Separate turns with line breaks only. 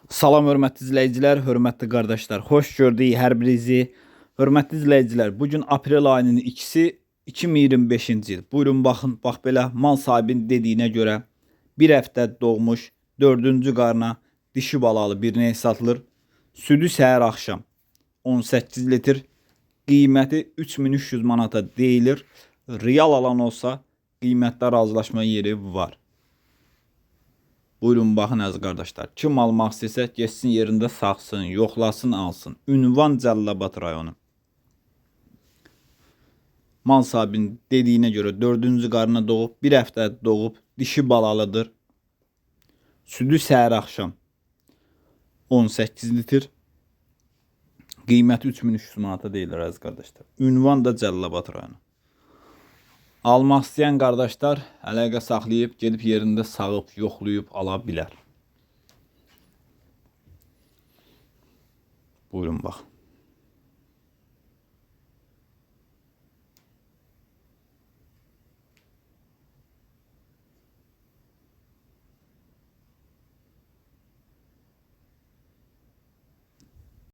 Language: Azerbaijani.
Salam hörmətli izləyicilər, hörmətli qardaşlar. Xoş gördük hər birinizi. Hörmətli izləyicilər, bu gün aprel ayının 2-si 2025-ci il. Buyurun baxın, bax belə mal sahibinin dediyinə görə bir həftə doğmuş 4-cü qarna dişi balalı bir ney satılır. Südü səhər axşam 18 litr, qiyməti 3300 manata deyilir. Real alan olsa qiymətdə razılaşma yeri var. Buyurun baxın əziz qardaşlar. Kim almaq istəsə getsin yerində sağsın, yoxlasın, alsın. Ünvan Cəlilabad rayonu. Mal sahibinin dediyinə görə 4-cü qarına doğub, bir həftə doğub, dişi balalıdır. Südü səhər axşam 18 litr. Qiyməti 3300 manata deyilir əziz qardaşlar. Ünvan da Cəlilabad rayonu. Almaq istəyən qardaşlar əlaqə saxlayıb gedib yerində sağıb, yoxlayıb ala bilər. Buyurun bax.